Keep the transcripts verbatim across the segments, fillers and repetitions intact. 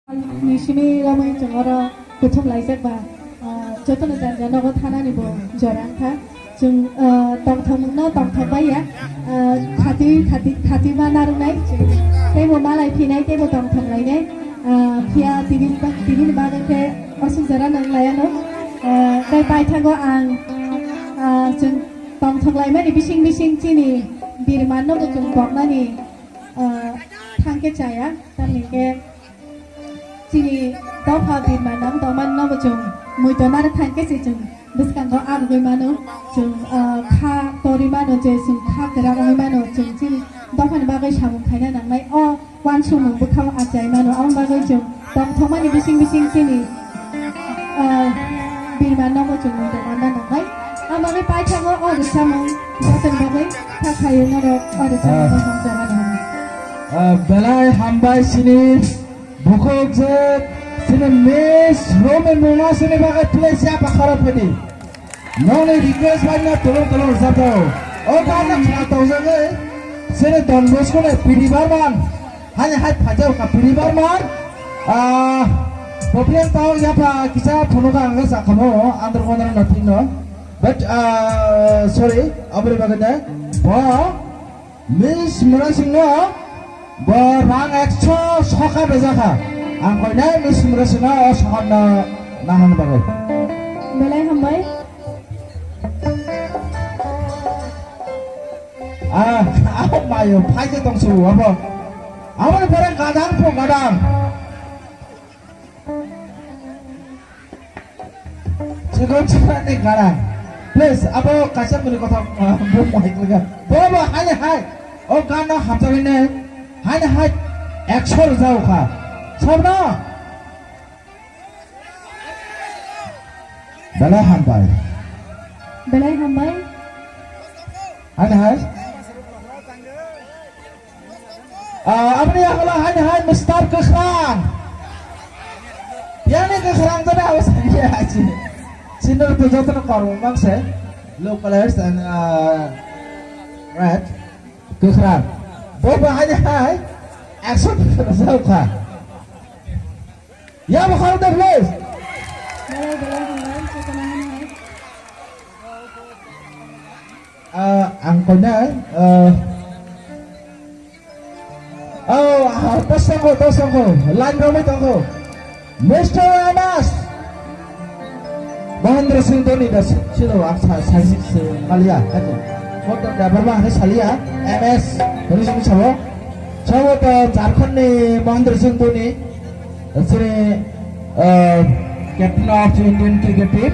Ni simi romwi chwng oro kuthum laijak ba, ah, jotono janja nogo thanani bo jora wngkha. Chwng, ah, tongthokmungno tongthok baiya, ah, khati, khati, khati ma narwknai, teibo malai phinai, teibo tongthok lainai, ah, phiya tini, tini ni bagwi khe aswk jora nang laiano, ah, tei paithago ang, ah, chwng tongthok laimani bising bising chini birmanno bo chwng boknani, ah, thangkhe chaya, tamni khe chini dopha birma nang tongmani no bo chwng muitonare thangkhe se chwng bwskango arugwi mano, chwng, ah, kha torwi mano, je chwng kha kwrak wngwi mano, chwng chini dophani bagwi samung khaina nangnai o uansukmung bwkhao achai mano, aboni bagwi chwng tongthokmani bising bising chini, ah, birma no bo chwng muitongo nangnai. Aboni bagwi paithago o rwchapmung jotoni bagwi kha khaio norok o rwchapmung hamjakmani. Ah, belai hambai chini bukhuk je chini Miss Romi mungma sini bagwi place ya pakhara phedi. Noni request bai na tolong tolong rwchapjao. O gana khna tongjagwi chini Don Bosco ni P D Barman. Hani hai phaijao ka P D Barman. Ah, Bobian tao yapha kisa phunuka ang sakamo andro kondro no thikno. But, ah, sorry, aboni bagwi na. Bo Miss Murasingno bo rang ekso soka bejakha. Ang koinai Miss Murasingno o soka no nanani bagwi. Belai hambai. Ah, abo mayo phaikhe tongsu abo. Aboni pore gadang po gadang. Chikon chikon ni gara. Please, abo kaisa muni kotha, ah, bo mohai klega. Bo bo hai hai. O gana hamjagwi ne. Hai hai. Ekso rwjak kha. Sabna. Belai hambai. Belai hambai. Hai hai. Ah, aboni yakola hai hai Mister Kwkhrang. Yani Kwkhrang jani abo sani aji. Senior to jotono kormo mangse. Blue colors and, ah, red. Kwkhrang. Bo bo hai hai. Action rwjak kha. Ya bo kharo da please. Belai belai hambai, jotono hai hai. Ah, ang koinai, ah, oh, ah, tos tongkho, tos tongkho, line romwi tongkho. Mister M S Mahendra Singh Dhoni da sino ang sa, sa, sa, sa, maliya, eto. Motor driver ba hane saliya, M S, Dhoni Singh sabo. Sabo to Jharkhand ni Mahendra Singh Dhoni, sini, ah, captain of Indian cricket team.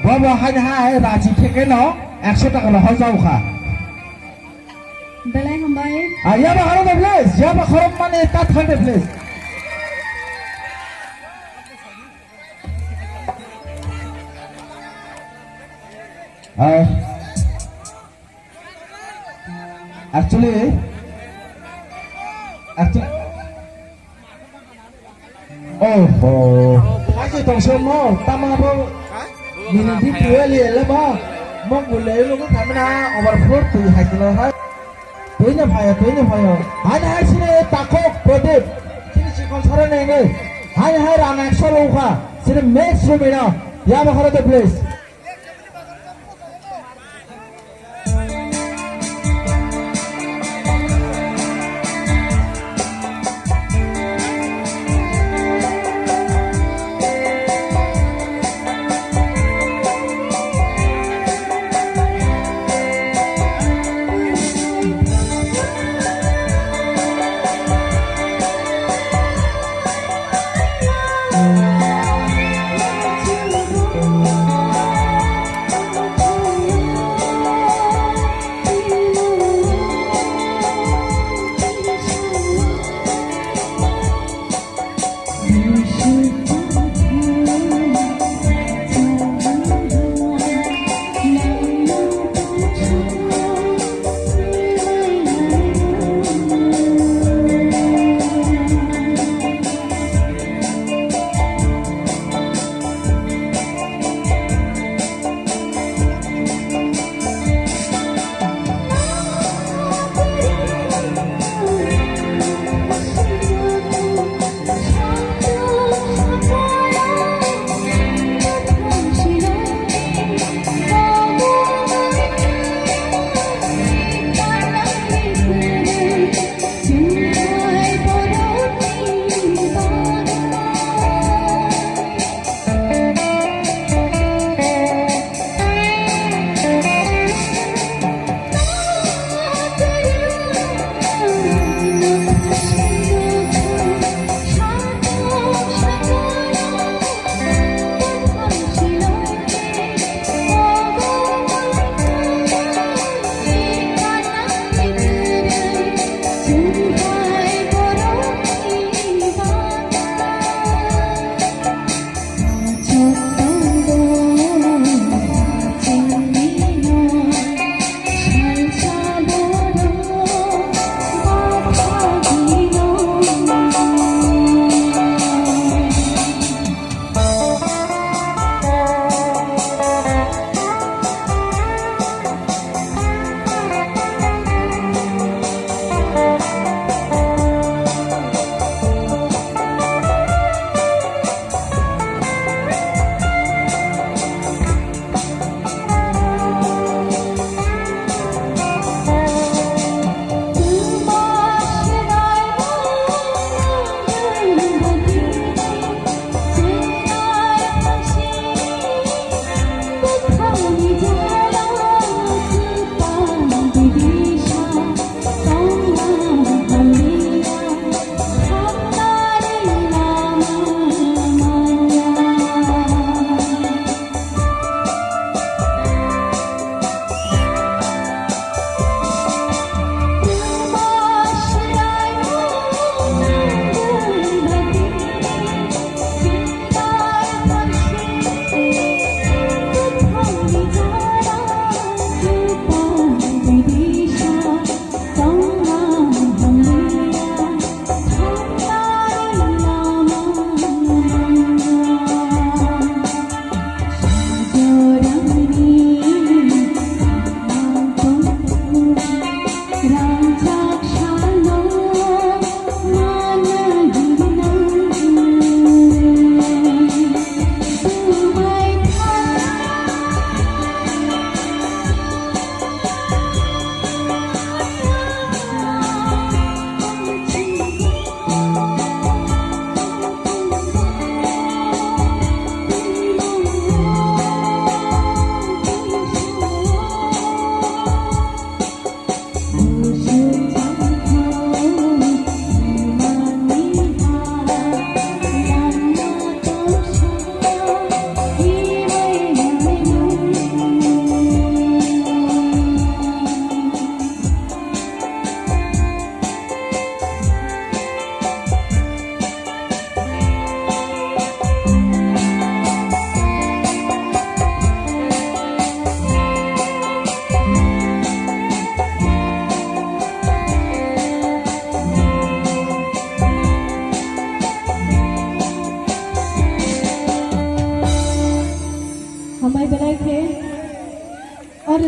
Bo bo hai hai Ranchi theke no ekso taka rohor jao kha. Belai hambai. Ah, yaba khorok de please, yaba khorok mane ta thang de please. Ah, actually, actually, Oho. Haji tongsom mo, tama bo. Nini di tuweli ele mo. Mo gulai lo ko thamna overflow tui hai kilo hai. Tui na phayo, tui na phayo. Hani hai sini takok Pradip. Sini chikon sara nenge. Hani hai rana solo kha. Sini mix rumina. Ya ma khara de please.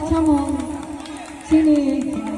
Samung chini